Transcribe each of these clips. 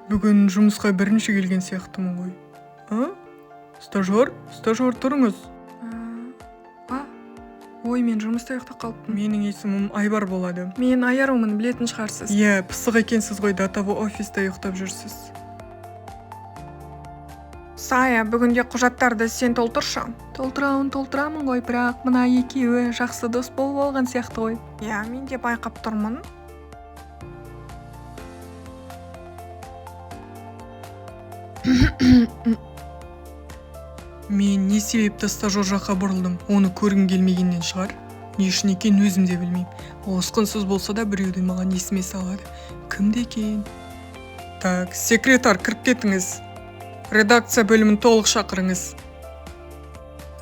Бүгін жұмысқа бірінші келген сияқтымын ғой. А? Стажер? Стажер, тұрыңыз. А? Ой, мен жұмыста ұйықтап қалыппын. Менің есімім Айбар болады. Мен Аярумын, білетін шығарсыз. Иә, пысық екенсіз ғой, до того офиста ұйықтап жүрсіз. Сая, бүгінге құжаттарды сен толтыршы. Толтырауын толтырамын ғой, бірақ мына екеуі жақсы дос болып алған сияқты ғой. Иә, мен де байқап тұрмын. Мен не себепті стажер жаққа бұрылдым? Оны көргім келмегеннен шығар. Не үшін екенін өзім де білмеймін. Ол ұсқынсыз болса да біреуді маған есіме салады. Кімді екен? Так, секретарь, кіріп кетіңіз. Редакция бөлімін толық шақырыңыз.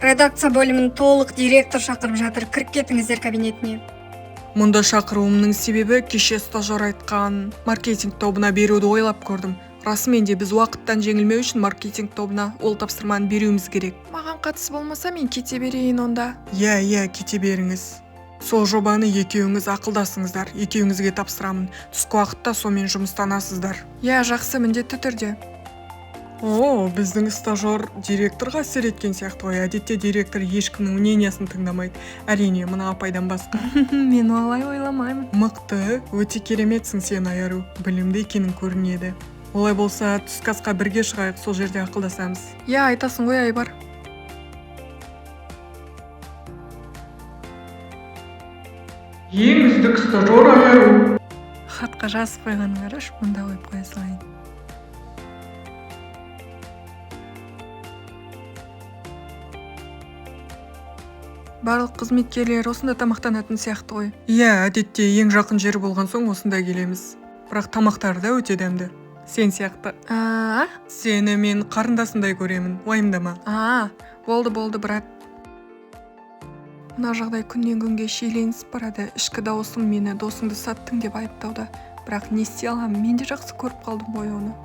Редакция бөлімін толық директор шақырып жатыр. Кіріп кетіңіздер кабинетіне. Мұнда шақыруымның себебі кеше стажер айтқан маркетинг тобына беруді ойлап көрдім. Расымен де біз уақыттан жеңілмеу үшін маркетинг тобына ол тапсырманы беруіміз керек. Маған қатысы болмаса, мен кете берейін онда. Иә, иә, кете беріңіз. Сол жобаны екеуіңіз ақылдасыңыздар, екеуіңізге тапсырамын. Түскі уақытта сонымен жұмыстанасыздар. Иә, жақсы, міндетті түрде. О, біздің стажер директорға әсер еткен сияқты ғой. Әдетте директор ешкімнің мнениясын тыңдамайды. Әрине, мына апайдан басқа. Мен олай ойламаймын. Мықты, өте кереметсің сен, Аяру. Білімді екенің көрінеді. Олай болса, түскі асқа бірге шығайық, сол жерде ақылдасамыз. Иә, айтасың ғой, Айбар. Ең үздік стажер Аяру. Хатқа жазып қойғанын қарашы, мұнда қойып қоя салайын. Барлық қызметкерлер осында тамақтанатын сияқты ғой. Иә, әдетте ең жақын жер болған соң осында келеміз. Бірақ тамақтары да өте дәмді. Сен сияқты. А? Сені мен қарындасымдай көремін, уайымдама. А, болды, болды, брат. Мына жағдай күннен күнге шиеленісіп барады. Ішкі дауысым мені досыңды саттың деп айыптауда. Бірақ не істей аламын, мен де жақсы көріп қалдым ғой оны.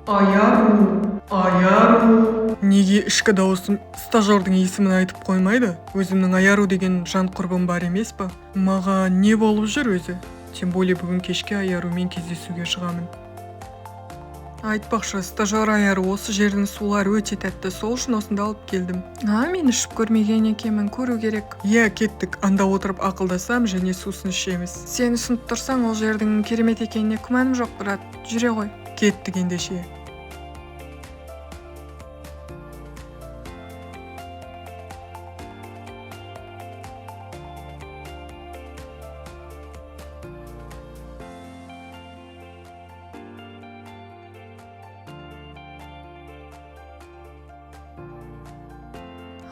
Аяру, Аяру. Неге ішкі дауысым стажердің есімін айтып қоймайды? Өзімнің Аяру деген жан құрбым бар емес па? Маған не болып жүр өзі? Тем более бүгін кешке Аярумен кездесуге шығамын. Айтпақшы, стажер Аяру, осы жердің сулары өте тәтті, сол үшін осында алып келдім. А, мен ішіп көрмеген екенмін, көру керек. Иә, кеттік, анда отырып ақылдасам және сусын ішеміз. Сен ұсынып тұрсаң, ол жердің керемет екеніне күмәнім жоқ, брат. Жүре ғой. Кеттік ендеше.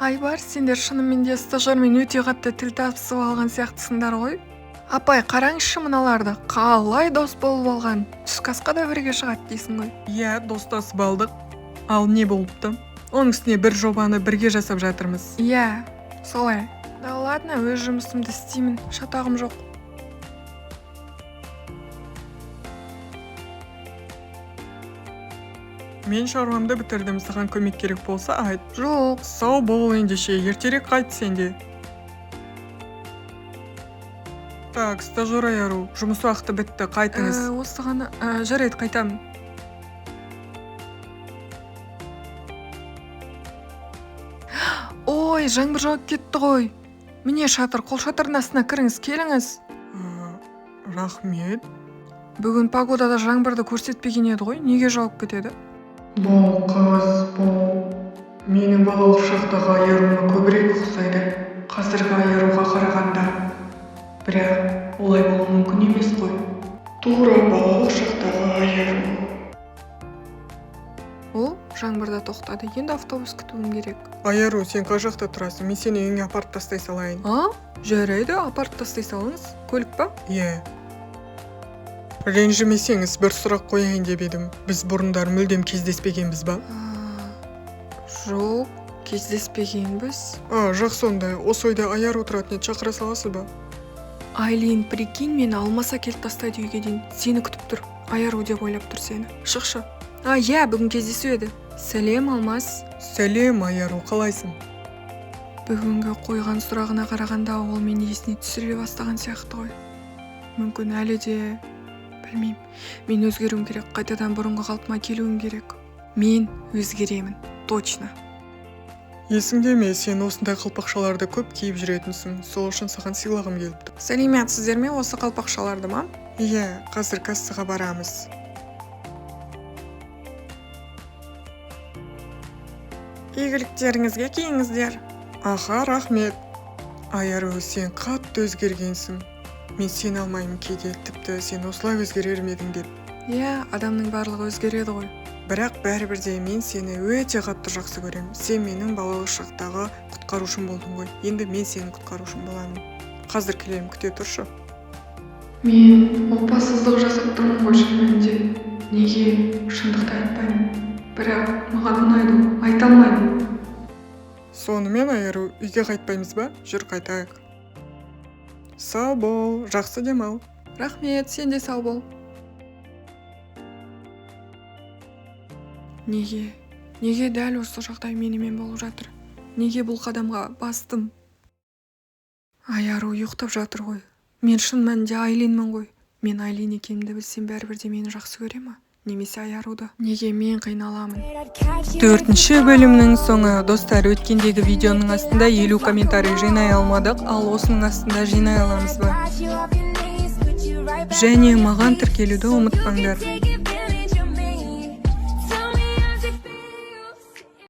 Айбар, сендер шынымен де стажермен өте қатты тіл табысып алған сияқтысыңдар ғой. Апай, қараңызшы мыналарды, қалай дос болып алған. Түскі асқа да бірге шығады дейсің ғой. Иә, достасып алдық. Ал не болыпты? Оның үстіне бір жобаны бірге жасап жатырмыз. Иә, солай. Да ладно, өз жұмысымды істеймін, шатағым жоқ. Мен шаруамды бітірдім, саған көмек керек болса айт. Жоқ. Сау бол ендеше, ертерек қайт сен де. Так, стажер Аяру, жұмыс уақыты бітті, қайтыңыз. Осы ғана, жарайды, қайтамын. Ой, жаңбыр жауып кетті ғой. Міне шатыр, қол шатырдың астына кіріңіз, келіңіз. Рахмет. Бүгін погодада жаңбырды көрсетпеген еді ғой, неге жауып кетеді? Бұл қыз, бұл менің балалық шақтағы Аяруыма көбірек ұқсайды, қазіргі Аяруға қарағанда. Бірақ олай болуы мүмкін емес қой. Тура балалық шақтағы Аяру. Ол жаңбырда тоқтады, енді автобус күтуім керек. Аяру, сен қай жақта тұрасың? Мен сені үйіңе апарып тастай салайын. А? Жарайды, апарып тастай салыңыз. Көлік па? Иә. Ренжімесеңіз, бір сұрақ қояйын деп едім. Біз бұрындар мүлдем кездеспегенбіз ба? Жоқ, кездеспегенбіз. А, жақсы онда. Осы үйде Аяру тұратын еді, шақыра саласыз ба? Айлин, прикинь, мені Алмас әкеліп тастайды үйге дейін. Сені күтіп тұр. Аяру деп ойлап тұр сені. Шықшы. А, иә, бүгін кездесу еді. Сәлем, Алмас. Сәлем, Аяру, қалайсың? Бүгінгі қойған сұрағына қарағанда ол мені есіне түсіре бастаған сияқты ғой. Мүмкін әлі де Білмеймін, мен өзгеруім керек, қайтадан бұрынғы қалпыма келуім керек. Мен өзгеремін, точно. Есіңде ме, сен осындай қалпақшаларды көп киіп жүретінсің, сол үшін саған сыйлағым келіп тұр. Сәлеметсіздер ме? Осы қалпақшаларды ма? Иә, қазір кассаға барамыз. Игіліктеріңізге киіңіздер. Аха, рахмет. Айару, сен қатты өзгергенсің. Мен сене алмаймын кейде, тіпті сен осылай өзгерер ме едің деп. Иә, адамның барлығы өзгереді ғой. Бірақ бәрібір де мен сені өте қатты жақсы көремін. Сен менің балалық шақтағы құтқарушым болдың ғой. Енді мен сенің құтқарушың боламын. Қазір келемін, күте тұршы. Мен опасыздық жасап тұрмын ғой шын мәнінде. Неге шындықты айтпаймын? Бірақ маған ұнайды ол, айта алмаймын. Сонымен, Айару, үйге қайтпаймыз ба? Жүр, қайтайық. Сау бол, жақсы демал. Рахмет, сен де сау бол. Неге? Неге дәл осы жағдай менімен болып жатыр? Неге бұл қадамға бастым? Айару ұйықтап жатыр ғой. Мен шын мәнінде Айлинмін ғой. Мен Айлин екенімді білсем, бәрібір де мені жақсы көре ма? Немесе Аяруды? Неге мен қиналамын? Төртінші бөлімнің соңы. Достар, өткендегі видеоның астында 50 комментарий жинай алмадық, ал осының астында жинай аламыз ба? Және маған тіркелуді ұмытпаңдар.